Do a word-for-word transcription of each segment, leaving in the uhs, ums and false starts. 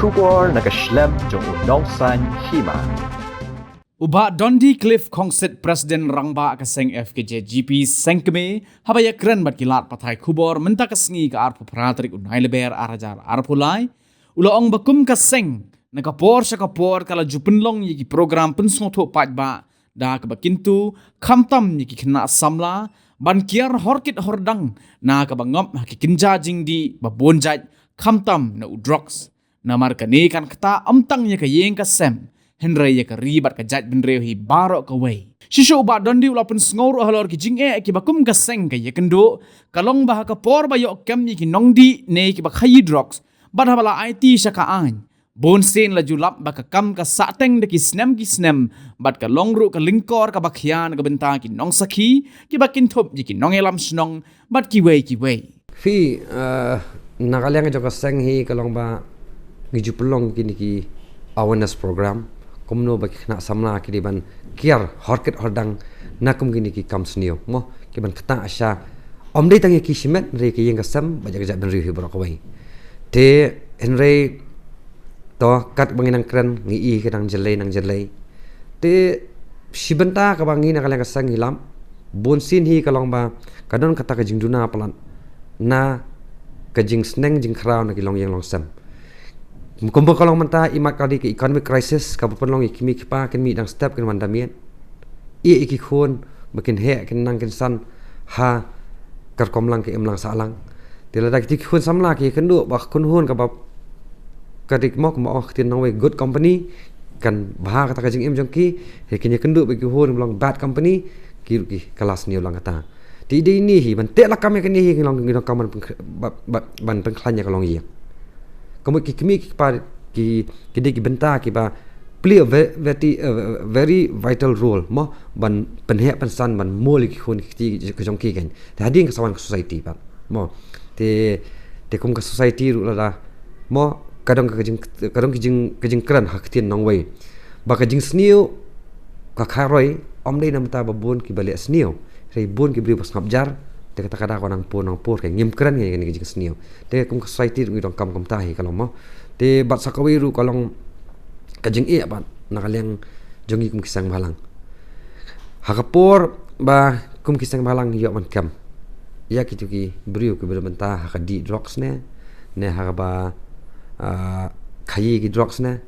Khubor na ka shlem jong u Nongsaiñ Hima. U Bah Dundee Cliff Khongsit, President Rangbah ka seng F K J G P Sengkmie, haba ïakren bad ki lad pathai khubor mynta ka sngi ka arphew phra tarik u Nailaber ar hajar arphew lai, u la ong ba kum ka seng, na ka por sha ka por ka la ju pynlong ïa ki program pynsngewthuh paidbah da kaba kyntu, khamtam ïa ki khynnah samla ban kiar horkit hordang na kaba ngop ha ki kynja jingdih ba bun jait, khamtam na u drugs. Namar kane kan ktah ym tang ïa ka ïing ka sem, hynrei ïa ka ri bad ka jaitbynriew hi baroh kawei. Shisha u Bah Dundee u la pynsngew ruh halor ki jingeh kiba kum ka seng ka ïakynduh, ka long ba ha ka por ba ïoh kem ïa ki nongdih ne kiba khaïi drugs, bad haba la aiti sha ka aiñ, bun sien la ju lap ba ka kam ka sahteng da ki snem ki snem, bad ka long ruh ka lyngkor kaba khia na ka bynta ki nongsakhi, kiba kynthup ïa ki nongïalam shnong bad kiwei kiwei. Phi, eh, na ka liang jong ka seng hi ka long ba ngi ju pynlong kine ki awareness program, kumno ba ki khynnah samla ki dei ban kiar horkit hordang na kum kine ki kam sniew, mo, ki ban ktah sha, ym dei tang ïa ki shimet, hynrei ka ïing ka sem bad ïa ka jaitbynriew hi baroh kawei. Te hynrei to, katba ngi nang kren ngi ïohi ka nang jyllei nang jyllei. Te shi bynta kaba ngi na ka liang ka seng ngi lap, bun sien hi ka long ba ka don kata ka jingduna palat na ka jingsneng jingkhraw na ki longïing longsem. Kumba ka long mynta, imat ka dei ka economic crisis kaba pynlong ïa ki kmie ki kpa kin mih dang step, kin wan da miet. Ïa, ïa ki khun ba kin heh, kin nang kin san ha ka rukom lang ka imlang sahlang. Te lada kito ki khun samla ki ïakynduh ba ka kynhun kaba ka dei, mo, kumba ong ka ktien nongwei, good company, kan bha kata ka jingim jong ki, hynrei kin ïakynduh ba ki khun ba long bad company, ki ruh ki kylla sniew lang kata. Te dei ine hi, ban teh lakam ïa kane hi, ngi long, ngi donkam ban pynkh-, ba, ba, ban pynkhlaiñ ïa ka longïing. Ka mut ki kmie ki kpa ki, ki dei ki bynta kiba play a ve-, very, uh, very vital role, mo, ban pynheh pynsan, ban mol ïa ki khun ki kti ka jong ki kan. Te hadien ka sa wan ka society pat, mo. Te, te kum ka society ruh lada, mo, ka don ka jing, ka don ka jing, ka jingkren ha ka ktien nongwei ba ka jingsniew ka kharoi, ym dei namar ba bun kiba leh sniew, hynrei bun ki briew ba sngap jar. Te kata ka daw ka nang pur nang pur, ka ngim kren ïa kane ka jingsniew. Te kum ka society ruh ngi donkam kumta hi ka long, mo. Te bad sa kawei ruh ka long ka jingeh pat na ka liang jong ngi kum ki seng bhalang. Ha ka por ba kum ki seng bhalang ïoh ban kem ïa kito ki briew kiba don bynta ha ka dih drugs ne, ne ha kaba, ah, khaïi ki drugs ne.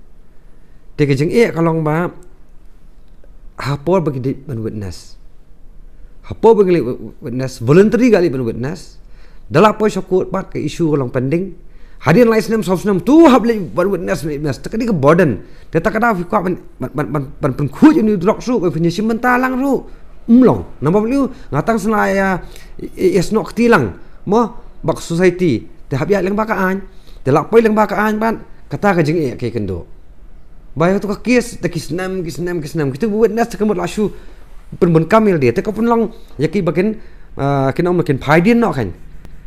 Te ka jingeh ka long ba ha por ba ki dei ban witness, ha por ba ki leit witness, voluntary ki leit ban witness, da la poi sha court pat ka issue ka long pending. Hadien lai snem saw snem to hap leit ban witness, witness. Te ka dei ka burden. Te kata ka daw phi kwah ban, ban, ban, ban, ban pynkhuid ïa une u drugs ruh, ban pynïashim bynta lang ruh, ym long. Namar balei? Nga tang sngewsih ïa, ïa, ïa snoh kti lang, mo, ba ka society. Te hap ïaid lyngba ka aiñ. Te la poi lyngba ka aiñ pat, kata ka jingeh ka ïakynduh. Ba ïa kato ka case, te ki snem, ki snem, ki snem, kito ba witness te ka mut la shu pynbun kam ïalade, te ka pynlong ïa kiba kin, ah, kin ong ba kin phai dien noh kan.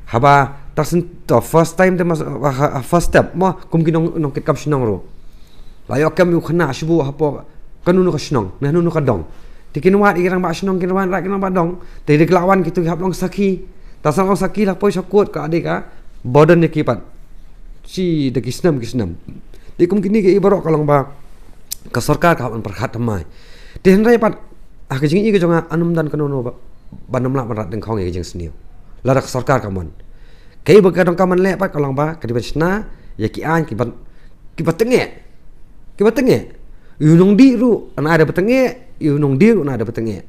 Haba tang shen to first time te mas, ah, ah, first step, mo, kum ki nong, nongkitkam shnong ruh. La ïoh kem ïa u khynnah shu buh hapoh kano kano ka shnong, na kano kano ka dong. Te kin wad ïa ki rangbah shnong, kin wad ïa ki rangbah dong. Te dei ki la wan kito ki hap long sakhi. Tang shen long sakhi la poi sha court ka dei ka burden ïa ki pat. Shi da ki snem ki snem. Te kum kine kiei baroh ka long ba ka sorkar ka hap ban pyrkhat thymmai. Te hynrei pat ha ka jingïohi ka jong nga, ym don kano kano ba, ban ym lah ban rat dyngkhong ïa ka jingsniew lada ka sorkar ka mon. Kaei ba ka donkam ban leh pat ka long ba ka dei ban shna ïa ki aiñ kiban, kiba tyngeh. Kiba tyngeh. Ïa u nongdih ruh un ai da ba tyngeh, ïa u nongdie ruh un ai da ba tyngeh.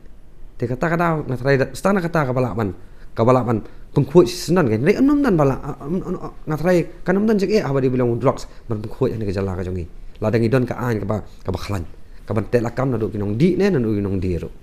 Te kata ka daw nga tharai da, tang na kata kaba lah ban, kaba lah ban pynkhuid shisyndon kan. Hynrei ym don ba lah, ym, ym, nga tharai kan ym don jingeh haba dei ba long drugs ban pynkhuid ha kane ka jylla ka jong ngi. Lada ngi don ka aiñ kaba, kaba khlaiñ, kaban teh lakam naduh ki nongdih ne naduh ki nongdie ruh.